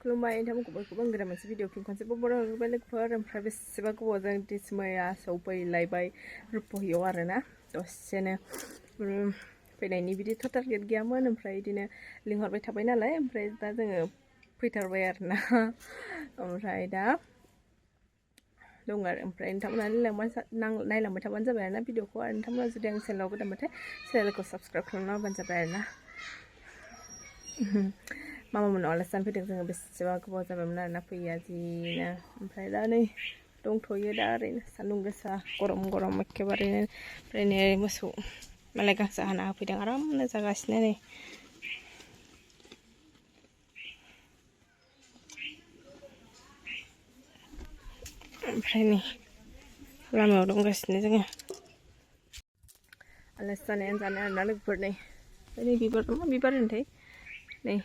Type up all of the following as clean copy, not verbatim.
खुलुमबाय नोंथांमोनखौबो गोदान मोनसे भिडिअ फिन खनसेबो बर' होबाय लोगोफोर ओमफ्राय बेसेबा गोबावजों दिसमया सौफैलायबाय रुपाहियाव आरोना दसेनो फैनायनि बिदिथ' टारगेट गैयामोन ओमफ्राय बिदिनो लिंहरबाय थाबाय नालाय ओमफ्राय दा जोङो फैथारबाय आरोना ओमफ्राय दा दं आरो ओमफ्राय नोंथांमोना नायलांबाय थाबानो जाबाय आरोना भिडिअखौ आरो नोंथांमोना जुदि आं चेनेलाव गोदानबाथाय चेनेलखौ साबस्क्राइब खालामना होबानो जाबाय आरोना मामा मोनाव आलासि जानो फैदों जोङो बेसेबा गोबाव जाबायमोन आरोना फैया जिनो ओमफ्राय दा नै दंथ'यो दा ओरैनो सान्दुं गोसा गरम गरम एखेबारेनो ओमफ्राय नै मोसौ मालाय गांसो हाना होफैदों आरामनो जागासिनो नै ओमफ्राय नै लामायाव दंगासिनो जोङो आलासि जानायानो जानाय आरोना लोगोफोर नै बिबार मा बिबार होनथाय नै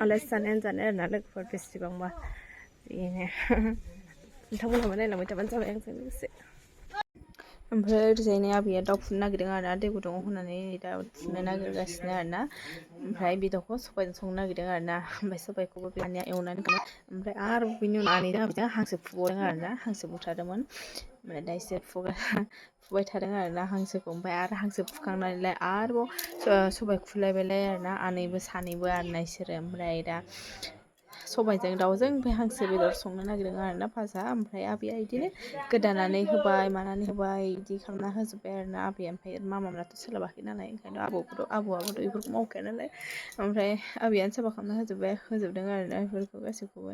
आलासि जानायानो जानाय आरोना लोगोफोर बेसेबांबा बेनो नोंथांमोनहाबो नायलांबाय थाबानो जाबाय आंजों लोगोसे ओमफ्राय ओरैजायनो आबैया दाउ फुनो नागिरदों आरोना दै गुदुङाव होनानै दाउ फुनो नागिरगासिनो आरोना ओमफ्राय बे दाउखौ सबायजों संनो नागिरदों आरोना ओमफ्राय सबायखौबो बिमानिया एवनानै ओमफ्राय आरो बिनि उनाव आनैजों हांसो फुबावदों आरोना हांसो बुथारदोंमोन ओमफ्राय दा एसे फुबाय थादों आरोना हांसोखौ ओमफ्राय आरो हांसो फुखांनानैलाय आरोबाव सबाय फुलायबायलाय आरोना आनैबो सानैबो आरोना इसोरो ओमफ्राय दा सबायजों दाउजों ओमफ्राय हांसो बेदर संनो नागिरदों आरोना भाजा ओमफ्राय आबैया बिदिनो गोदानानै होबाय मानानै होबाय बिदि खालामना होजोब्बाय आरोना आबैया ओमफ्राय मामाफ्राथ' सोलाबाखै नालाय ओंखायनो आबौआबोथ' बेफोरखौ मावखाया नालाय ओमफ्राय आबैयानो साफा खालामना होजोबदों आरोना बेफोरखौ गासैखौबो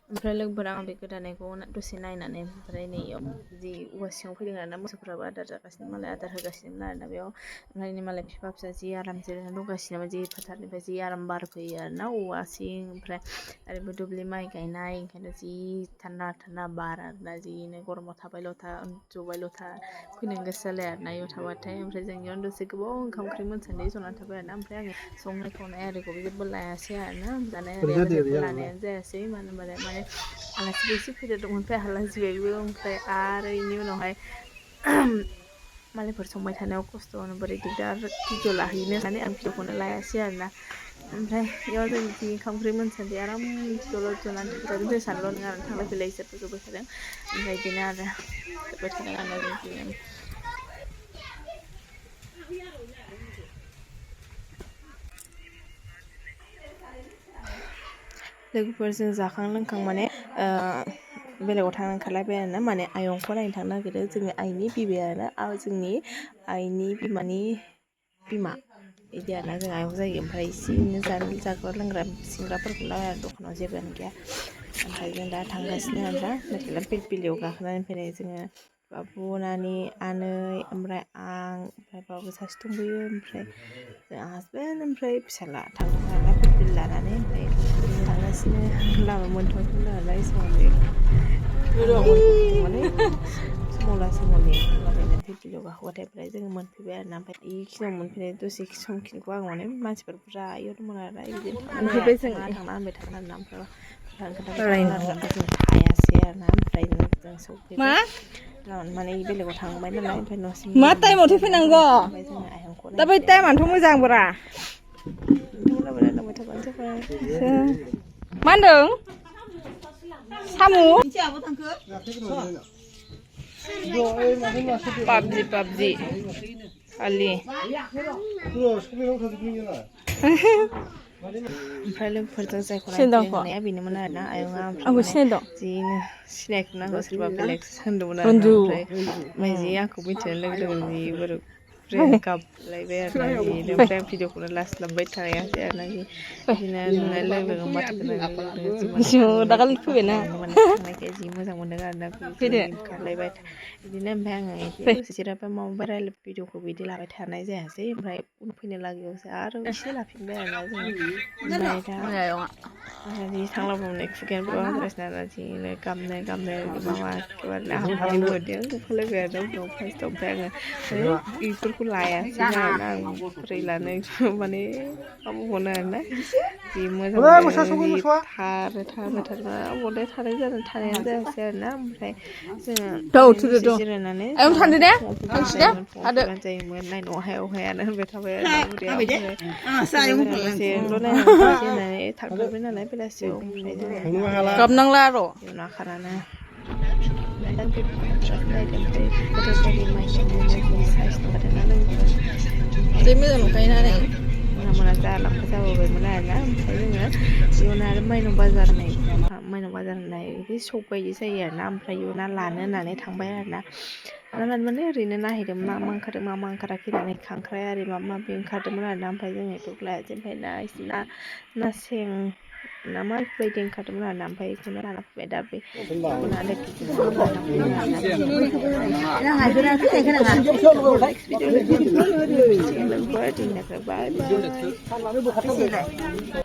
ओमफ्राय लोगोफोरा आं बे गोदानायखौ दसे नायनानै ओमफ्राय नैयाव जि औवा सिङाव फैदों आरोना मोसौफ्राबो आदार जागासिनो मालाय आदार होगासिनोमोन आरोना बेयाव ओमफ्राय मालाय बिफा फिसा जि आराम जिरायना दंगासिनोमोन जि फोथारनिफ्राय जि आराम बार फैयो आरोना औवा सिं ओमफ्राय आरो दुब्लि माइ गायनाय ओंखायनो जि थान्दा बार आरोना जिनो गरमाव थाबायल' था उन्दुबायल' था फैनो गोसो जालाय आरोना इयाव थाबाथाय ओमफ्राय जोंनियाव दसे गोबाव ओंखाम ओंख्रि मोनसान्दि जनानै थाबाय आरोना ओमफ्राय आङो संनाय खावनाय आरिखौबो जेबो लायासै आरोना जानाय आरियाबो जेबो लानायानो जायासै मानो होनबालाय माने आलासिबो एसे फैदेर दंमोन ओमफ्राय आलासिबो ओमफ्राय आरो बेनि उनावहाय मालायफोर संबाय थानायाव खस्थ'नो बोरै दिगदार भिडिअ लाहैनो होननानै आं भिडिअखौनो लायासै आरोना ओमफ्राय बेयाव जों बिदि ओंखाम ओंख्रि मोनसान्दि आराम दलद जनानै थाबाय थादों जों सानैल' नङा आरो थांलाय फैलाय इसोरबो जबाय थादों ओमफ्राय बिदिनो आरो जोबबाय थादों आरो बिदिनो लोगोफोरजों जाखां लोंखां माने बेलेगाव थांनो ओंखारलायबाय आरोना माने आयंखौ नायनो थांनो नागिरदों जोंनि आइनि बिबै आरोना जोंनि आइनि बिमानि बिमा बिदि आरोना जों आयं जायो ओमफ्राय एसेनो जाग्रा लोंग्रा सिंग्राफोरखौ लाबाय आरो दखानाव जेबोआनो गैया ओमफ्राय जों दा थांगासिनो आरोना मेथाइला पिलपिलियाव गाखोनानै फैनाय जोङो बाबु नानि आनै ओमफ्राय आं ओमफ्राय बाबु सासे दंबोयो ओमफ्राय जोंहा हासबेन्ड ओमफ्राय फिसाला थांदोंमोन आरोना पिलपिल लानानै ओमफ्राय थांगासिनो लामा मोनथावथाव आरोना माने समला समलि माबायना पिलपिलियाव गाखोबाथाय ओमफ्राय जोङो मोनफैबाय आरोना ओमफ्य बेखिनियाव मोनफैनाय दसे समखिनिखौ आं माने मानसिफोर बुरजा आइयाव दंमोन आरोना बिदिनो मोनफैबाय जों थांना होनबाय थागोन आरोना ओमफ्राय जों हायासै आरोना ओमफ्राय जों सौफैबाय माने बेलेगाव थांबाय नालाय ओमफ्राय न'सिम मा टाइमावथो फैनांगौ ओमफ्राय जोङो आयंखौ दा बै टाइमानोथ' मोजांब्रा नोंथांमोनाबो नायलांबाय थाबानो जाबाय मा होनदों साम' पाबजि खालि ओमफ्राय लोगोफोरजों जायखौ नायनाया बेनोमोन आरोना आयंआ ओमफ्राय जिनो सिनायखौ नांगौ सोरबा बेलेग होनदोंमोन आरोना ओमफ्राय जि आंखौ मिथिनो लोगोदोंमोन जि बोरै गाबलायबाय आरोना जिनो ओमफ्राय आं भिडिअखौनो लास्लाबबाय थायासै आरोना जि बिदिनो नुनाय लोगो लोगो माथो खोनानाय थांनायखाय जि मोजां मोनदों आरोना ओंखारलायबाय बिदिनो ओमफ्राय आङो दसे जिरायबा माबा रायलाय भिडिअखौ बिदि लाबाय थानाय जायासै ओमफ्राय उन फैनो लागैयावसो आरो एसे लाफिनबाय आरोना जोङो ओमफ्राय दा Di thangla bumne kugen bro resna ji ne gamne mama kebarna hamdi bodin ku phale ga da no first of bang ikurku laya sina na prila ne mane amu bona na di moja di thar na bode thar jaran thar ya se na ओमफ्राय जोङो जिरायनानै आयं थांदो दे थांसै दे थादो जायोमोन नायनो हायानो होनबाय थाबाय आरो बुरिया ओमफ्राय थांथारबाय नालाय बेलासियाव ओमफ्राय जोङो गाबनांला आरो ना खारानो जै मोजां नुखायोना नै मोना जालांबाय जाबोबायमोन आरोना ओमफ्राय जोङो इयुना आरो माइनाव बाजार होननाय बे सक बायदि जायो आरोना ओमफ्राय इयुना लानो होननानै थांबाय आरोना लानो माने ओरैनो नायहैदोंमोन मा ओंखारदों मा ओंखाराखै होननानै खांख्राइ आरि माबा माबि ओंखारदोंमोन आरोना ओमफ्राय जों बेफोरखौ लायासै ओमफ्राय ना सें ना मा बायदि ओंखारदोंमोन आरोना ओमफ्राय बेखौनो लाना फैबाय दा बे इयुना आधा केजि लाना फैबाय आरोना